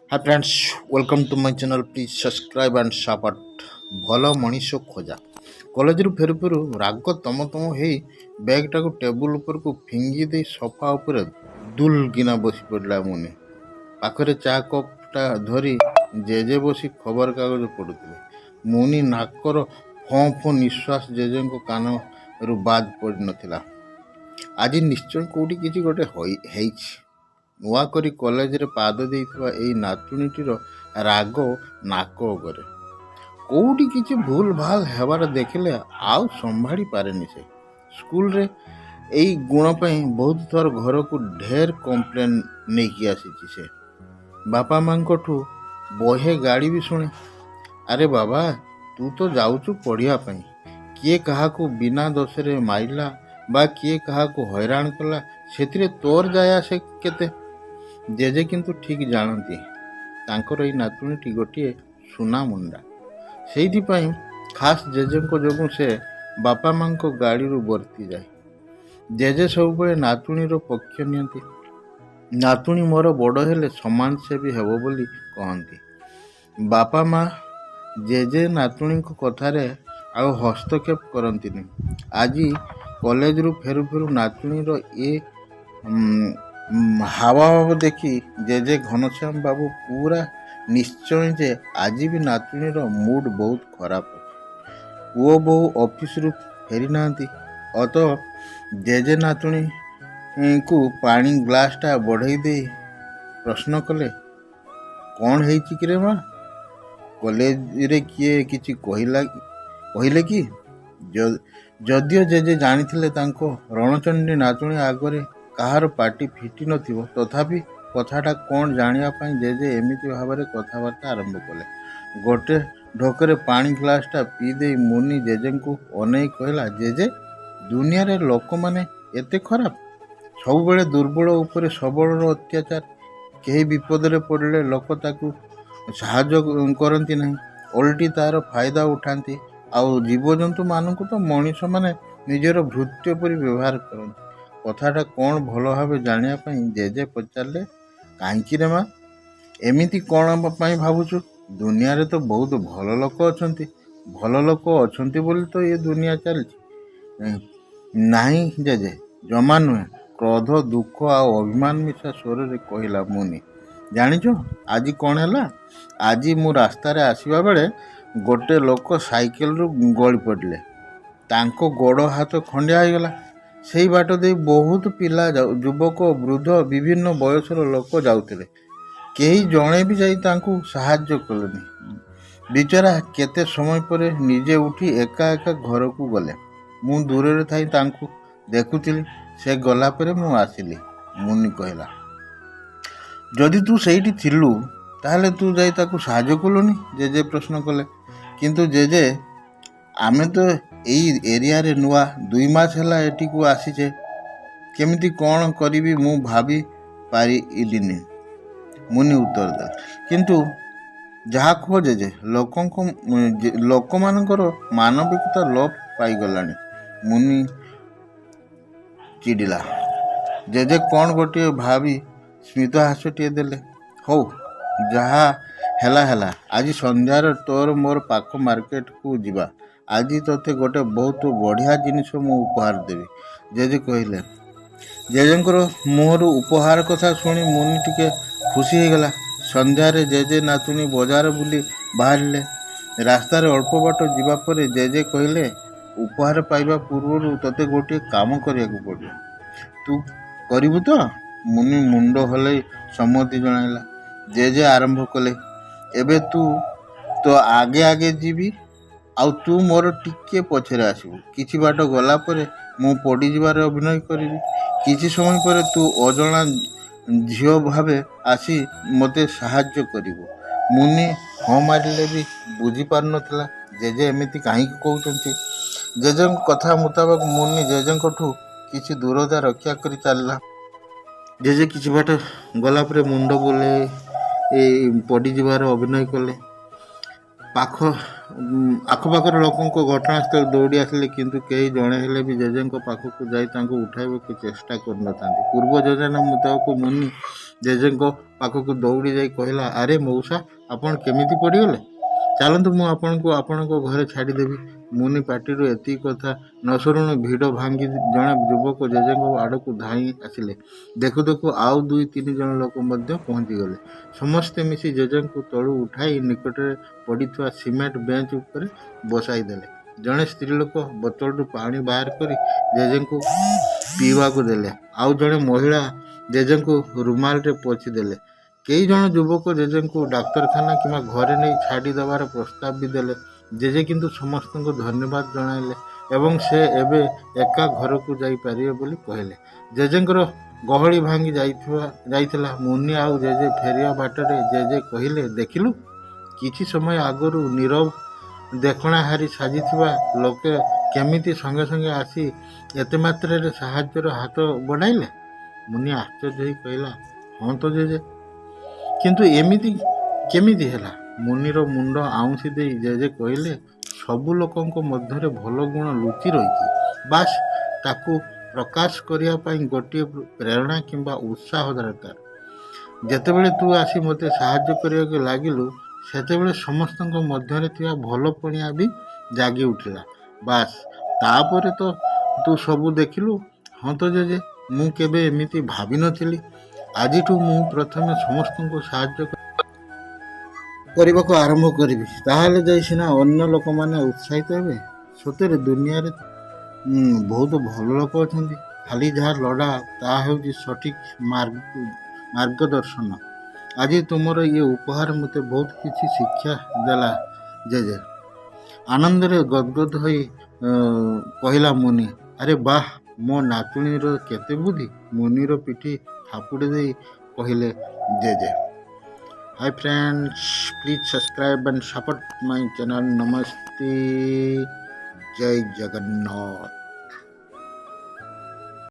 Hi friends, welcome to my channel. Please subscribe and support. ଭଲ ମଣିଷ ଖୋଜା। କଲେଜରୁ ଫେରୁ ଫେରୁ ରାଗ ତମ ତମ ହେଇ ବ୍ୟାଗ୍ଟାକୁ ଟେବୁଲ ଉପରକୁ ଫିଙ୍ଗି ଦେଇ ସୋଫା ଉପରେ ଦୁଲ୍ କିନା ବସି ପଡ଼ିଲା ମୁନି। ପାଖରେ ଚା କପ୍ଟା ଧରି ଜେଜେ ବସି ଖବରକାଗଜ ପଢ଼ୁଥିଲେ। ମୁନି ନାକର ଫଁ ଫଁ ନିଶ୍ୱାସ ଜେଜେଙ୍କ କାନରୁ ବାଦ୍ ପଡ଼ିନଥିଲା। ଆଜି ନିଶ୍ଚୟ କେଉଁଠି କିଛି ଗୋଟେ ହେଇଛି। ନୂଆ କରି କଲେଜରେ ପାଦ ଦେଇଥିବା ଏଇ ନାତୁଣୀଟିର ରାଗ ନାକ ଅଗରେ। କୋଉଠି କିଛି ଭୁଲ ଭାଲ ହେବାର ଦେଖିଲେ ଆଉ ସମ୍ଭାଳି ପାରେନି ସେ। ସ୍କୁଲରେ ଏଇ ଗୁଣ ପାଇଁ ବହୁତ ଥର ଘରକୁ ଢେର କମ୍ପ୍ଲେନ୍ ନେଇକି ଆସିଛି ସେ। ବାପା ମାଙ୍କଠୁ ବହେ ଗାଳି ବି ଶୁଣେ। ଆରେ ବାବା, ତୁ ତ ଯାଉଛୁ ପଢ଼ିବା ପାଇଁ। କିଏ କାହାକୁ ବିନା ଦୋଷରେ ମାରିଲା ବା କିଏ କାହାକୁ ହଇରାଣ କଲା, ସେଥିରେ ତୋର ଯାଏ ଆସେ କେତେ? ଜେଜେ କିନ୍ତୁ ଠିକ୍ ଜାଣନ୍ତି, ତାଙ୍କର ଏଇ ନାତୁଣୀଟି ଗୋଟିଏ ସୁନା ମୁଣ୍ଡା। ସେଇଥିପାଇଁ ଖାସ୍ ଜେଜେଙ୍କ ଯୋଗୁଁ ସେ ବାପା ମାଙ୍କ ଗାଳିରୁ ବର୍ତ୍ତି ଯାଏ। ଜେଜେ ସବୁବେଳେ ନାତୁଣୀର ପକ୍ଷ ନିଅନ୍ତି। ନାତୁଣୀ ମୋର ବଡ଼ ହେଲେ ସମାଜସେବୀ ହେବ ବୋଲି କହନ୍ତି। ବାପା ମା ଜେଜେ ନାତୁଣୀଙ୍କ କଥାରେ ଆଉ ହସ୍ତକ୍ଷେପ କରନ୍ତିନି। ଆଜି କଲେଜରୁ ଫେରୁ ଫେରୁ ନାତୁଣୀର ଏ ହାବଭାବ ଦେଖି ଜେଜେ ଘନଶ୍ୟାମ ବାବୁ ପୁରା ନିଶ୍ଚୟ ଯେ ଆଜି ବି ନାତୁଣୀର ମୁଡ୍ ବହୁତ ଖରାପ ଅଛି। ପୁଅ ବୋହୂ ଅଫିସରୁ ଫେରିନାହାନ୍ତି। ଅତଃ ଜେଜେ ନାତୁଣୀକୁ ପାଣି ଗ୍ଲାସଟା ବଢ଼େଇ ଦେଇ ପ୍ରଶ୍ନ କଲେ, "କ'ଣ ହେଇଛି କିରେ ମା? କଲେଜରେ କିଏ କିଛି କହିଲେ କି?" ଯଦିଓ ଜେଜେ ଜାଣିଥିଲେ, ତାଙ୍କ ରଣଚଣ୍ଡୀ ନାତୁଣୀ ଆଗରେ କାହାର ପାଟି ଫିଟି ନଥିବ, ତଥାପି କଥାଟା କ'ଣ ଜାଣିବା ପାଇଁ ଜେଜେ ଏମିତି ଭାବରେ କଥାବାର୍ତ୍ତା ଆରମ୍ଭ କଲେ। ଗୋଟେ ଢୋକରେ ପାଣି ଗ୍ଲାସଟା ପିଇଦେଇ ମୁନି ଜେଜେଙ୍କୁ ଅନେଇ କହିଲା, "ଜେଜେ, ଦୁନିଆରେ ଲୋକମାନେ ଏତେ ଖରାପ! ସବୁବେଳେ ଦୁର୍ବଳ ଉପରେ ସବଳର ଅତ୍ୟାଚାର। କେହି ବିପଦରେ ପଡ଼ିଲେ ଲୋକ ତାକୁ ସାହାଯ୍ୟ କରନ୍ତି ନାହିଁ, ଓଲଟି ତାର ଫାଇଦା ଉଠାନ୍ତି। ଆଉ ଜୀବଜନ୍ତୁମାନଙ୍କୁ ତ ମଣିଷମାନେ ନିଜର ଭୃତ୍ୟ ପରି ବ୍ୟବହାର କରନ୍ତି।" କଥାଟା କ'ଣ ଭଲ ଭାବେ ଜାଣିବା ପାଇଁ ଜେଜେ ପଚାରିଲେ, "କାହିଁକି ରେ ମା, ଏମିତି କ'ଣ ପାଇଁ ଭାବୁଛୁ? ଦୁନିଆରେ ତ ବହୁତ ଭଲ ଲୋକ ଅଛନ୍ତି। ଭଲ ଲୋକ ଅଛନ୍ତି ବୋଲି ତ ଏ ଦୁନିଆ ଚାଲିଛି।" "ନାହିଁ ଜେଜେ, ଜମା ନୁହେଁ," କ୍ରୋଧ, ଦୁଃଖ ଆଉ ଅଭିମାନ ମିଶା ସ୍ୱରରେ କହିଲା ମୁନି। "ଜାଣିଛ ଆଜି କ'ଣ ହେଲା? ଆଜି ମୁଁ ରାସ୍ତାରେ ଆସିବା ବେଳେ ଗୋଟେ ଲୋକ ସାଇକେଲରୁ ଗଳି ପଡ଼ିଲେ। ତାଙ୍କ ଗୋଡ଼ ହାତ ଖଣ୍ଡିଆ ହେଇଗଲା। ସେଇ ବାଟ ଦେଇ ବହୁତ ପିଲା, ଯୁବକ, ବୃଦ୍ଧ, ବିଭିନ୍ନ ବୟସର ଲୋକ ଯାଉଥିଲେ। କେହି ଜଣେ ବି ଯାଇ ତାଙ୍କୁ ସାହାଯ୍ୟ କଲେନି। ବିଚରା କେତେ ସମୟ ପରେ ନିଜେ ଉଠି ଏକା ଏକା ଘରକୁ ଗଲେ। ମୁଁ ଦୂରରେ ଥାଇ ତାଙ୍କୁ ଦେଖୁଥିଲି। ସେ ଗଲା ପରେ ମୁଁ ଆସିଲି," ମୁନି କହିଲା। "ଯଦି ତୁ ସେଇଠି ଥିଲୁ, ତାହେଲେ ତୁ ଯାଇ ତାକୁ ସାହାଯ୍ୟ କଲୁନି?" ଜେଜେ ପ୍ରଶ୍ନ କଲେ। "କିନ୍ତୁ ଜେଜେ, ଆମେ ତ ଏଇ ଏରିଆରେ ନୂଆ। 2 ମାସ ହେଲା ଏଠିକୁ ଆସିଛେ। କେମିତି କ'ଣ କରିବି ମୁଁ ଭାବି ପାରିଲିନି," ମୁନି ଉତ୍ତର ଦେଲା। "କିନ୍ତୁ ଯାହା କୁହ ଜେଜେ, ଲୋକମାନଙ୍କର ମାନବିକତା ଲୋପ ପାଇଗଲାଣି।" ମୁନି ଚିଡ଼ିଲା। ଜେଜେ କ'ଣ ଗୋଟିଏ ଭାବି ସ୍ମିତହାସ୍ୟଟିଏ ଦେଲେ। "ହଉ, ଯାହା ହେଲା ହେଲା। ଆଜି ସନ୍ଧ୍ୟାରେ ତୋର ମୋର ପାଖ ମାର୍କେଟକୁ ଯିବା। ଆଜି ତୋତେ ଗୋଟେ ବହୁତ ବଢ଼ିଆ ଜିନିଷ ମୁଁ ଉପହାର ଦେବି," ଜେଜେ କହିଲେ। ଜେଜେଙ୍କର ମୁହଁରୁ ଉପହାର କଥା ଶୁଣି ମୁନି ଟିକେ ଖୁସି ହେଇଗଲା। ସନ୍ଧ୍ୟାରେ ଜେଜେ ନାତୁଣୀ ବଜାର ବୁଲି ବାହାରିଲେ। ରାସ୍ତାରେ ଅଳ୍ପ ବାଟ ଯିବା ପରେ ଜେଜେ କହିଲେ, "ଉପହାର ପାଇବା ପୂର୍ବରୁ ତୋତେ ଗୋଟିଏ କାମ କରିବାକୁ ପଡ଼ିବ। ତୁ କରିବୁ ତ?" ମୁନି ମୁଣ୍ଡ ହଲେଇ ସମ୍ମତି ଜଣାଇଲା। ଜେଜେ ଆରମ୍ଭ କଲେ, "ଏବେ ତୁ ତ ଆଗେ ଆଗେ ଯିବି ଆଉ ତୁ ମୋର ଟିକିଏ ପଛରେ ଆସିବୁ। କିଛି ବାଟ ଗଲା ପରେ ମୁଁ ପଡ଼ିଯିବାର ଅଭିନୟ କରିବି। କିଛି ସମୟ ପରେ ତୁ ଅଜଣା ଝିଅ ଭାବେ ଆସି ମୋତେ ସାହାଯ୍ୟ କରିବୁ।" ମୁନି ହଁ ମାରିଲେ ବି ବୁଝିପାରୁନଥିଲା ଜେଜେ ଏମିତି କାହିଁକି କହୁଛନ୍ତି। ଜେଜେଙ୍କ କଥା ମୁତାବକ ମୁନି ଜେଜେଙ୍କଠୁ କିଛି ଦୂରତା ରକ୍ଷା କରି ଚାଲିଲା। ଜେଜେ କିଛି ବାଟ ଗଲା ପରେ ମୁଣ୍ଡ ବୁଲେଇ ପଡ଼ିଯିବାର ଅଭିନୟ କଲେ। ଆଖପାଖର ଲୋକଙ୍କ ଘଟଣାସ୍ଥଳରେ ଦୌଡ଼ି ଆସିଲେ, କିନ୍ତୁ କେହି ଜଣେ ହେଲେ ବି ଜେଜେଙ୍କ ପାଖକୁ ଯାଇ ତାଙ୍କୁ ଉଠାଇବାକୁ ଚେଷ୍ଟା କରିନଥାନ୍ତି। ପୂର୍ବ ଯୋଜନା ମୁତାବକ ମୁନି ଜେଜେଙ୍କ ପାଖକୁ ଦୌଡ଼ି ଯାଇ କହିଲା, "ଆରେ ମଉସା, ଆପଣ କେମିତି ପଡ଼ିଗଲେ? ଚାଲନ୍ତୁ, ମୁଁ ଆପଣଙ୍କୁ ଆପଣଙ୍କ ଘରେ ଛାଡ଼ିଦେବି।" ମୁନି ପାଟିରୁ ଏତିକି କଥା ନସରୁଣୁ ଭିଡ଼ ଭାଙ୍ଗି ଜଣେ ଯୁବକ ଜେଜେଙ୍କ ଆଡ଼କୁ ଧାଇଁ ଆସିଲେ। ଦେଖୁ ଦେଖୁ ଆଉ ଦୁଇ ତିନି ଜଣ ଲୋକ ମଧ୍ୟ ପହଞ୍ଚିଗଲେ। ସମସ୍ତେ ମିଶି ଜେଜେଙ୍କୁ ତଳୁ ଉଠାଇ ନିକଟରେ ପଡ଼ିଥିବା ସିମେଣ୍ଟ ବେଞ୍ଚ ଉପରେ ବସାଇଦେଲେ। ଜଣେ ସ୍ତ୍ରୀଲୋକ ବୋତଲରୁ ପାଣି ବାହାର କରି ଜେଜେଙ୍କୁ ପିଇବାକୁ ଦେଲେ। ଆଉ ଜଣେ ମହିଳା ଜେଜେଙ୍କୁ ରୁମାଲରେ ପୋଛି ଦେଲେ। କେଇ ଜଣ ଯୁବକ ଜେଜେଙ୍କୁ ଡାକ୍ତରଖାନା କିମ୍ବା ଘରେ ନେଇ ଛାଡ଼ି ଦେବାର ପ୍ରସ୍ତାବ ବି ଦେଲେ। ଜେଜେ କିନ୍ତୁ ସମସ୍ତଙ୍କୁ ଧନ୍ୟବାଦ ଜଣାଇଲେ ଏବଂ ସେ ଏବେ ଏକା ଘରକୁ ଯାଇପାରିବେ ବୋଲି କହିଲେ। ଜେଜେଙ୍କର ଗହଳି ଭାଙ୍ଗି ଯାଇଥିଲା। ମୁନି ଆଉ ଜେଜେ ଫେରିବା ବାଟରେ ଜେଜେ କହିଲେ, "ଦେଖିଲୁ, କିଛି ସମୟ ଆଗରୁ ନୀରବ ଦେଖଣାହାରୀ ସାଜିଥିବା ଲୋକେ କେମିତି ସଙ୍ଗେ ସଙ୍ଗେ ଆସି ଏତେ ମାତ୍ରାରେ ସାହାଯ୍ୟର ହାତ ବଢ଼ାଇଲେ?" ମୁନି ଆଶ୍ଚର୍ଯ୍ୟ ହୋଇ କହିଲା, "ହଁ ତ ଜେଜେ, କିନ୍ତୁ ଏମିତି କେମିତି ହେଲା?" ମୁନିର ମୁଣ୍ଡ ଆଉଁସି ଦେଇ ଜେଜେ କହିଲେ, "ସବୁ ଲୋକଙ୍କ ମଧ୍ୟରେ ଭଲ ଗୁଣ ଲୁଚି ରହିଛି। ବାସ୍, ତାକୁ ପ୍ରକାଶ କରିବା ପାଇଁ ଗୋଟିଏ ପ୍ରେରଣା କିମ୍ବା ଉତ୍ସାହ ଦରକାର। ଯେତେବେଳେ ତୁ ଆସି ମୋତେ ସାହାଯ୍ୟ କରିବାକୁ ଲାଗିଲୁ, ସେତେବେଳେ ସମସ୍ତଙ୍କ ମଧ୍ୟରେ ଥିବା ଭଲ ପଣିଆ ବି ଜାଗି ଉଠିଲା। ବାସ୍, ତାପରେ ତ ତୁ ସବୁ ଦେଖିଲୁ।" "ହଁ ତ ଜେଜେ, ମୁଁ କେବେ ଏମିତି ଭାବିନଥିଲି। ଆଜିଠୁ ମୁଁ ପ୍ରଥମେ ସମସ୍ତଙ୍କୁ ସାହାଯ୍ୟ କରିବାକୁ ଆରମ୍ଭ କରିବି। ତାହେଲେ ଯାଇ ସିନା ଅନ୍ୟ ଲୋକମାନେ ଉତ୍ସାହିତ ହେବେ। ସତରେ ଦୁନିଆରେ ବହୁତ ଭଲ ଲୋକ ଅଛନ୍ତି। ଖାଲି ଯାହା ଲୋଡ଼ା, ତାହା ହେଉଛି ସଠିକ୍ ମାର୍ଗଦର୍ଶନ। ଆଜି ତୁମର ଇଏ ଉପହାର ମୋତେ ବହୁତ କିଛି ଶିକ୍ଷା ଦେଲା ଜେଜେ।" ଆନନ୍ଦରେ ଗଦଗଦ ହୋଇ କହିଲା ମୁନି, "ଆରେ ବାଃ, ମୋ ନାତୁଣୀର କେତେ ବୁଦ୍ଧି!" ମୁନିର ପିଠି ଥାପୁଡ଼ି ଦେଇ କହିଲେ ଜେଜେ। Hi friends, please subscribe and support my channel. Namaste. Jay Jagannath.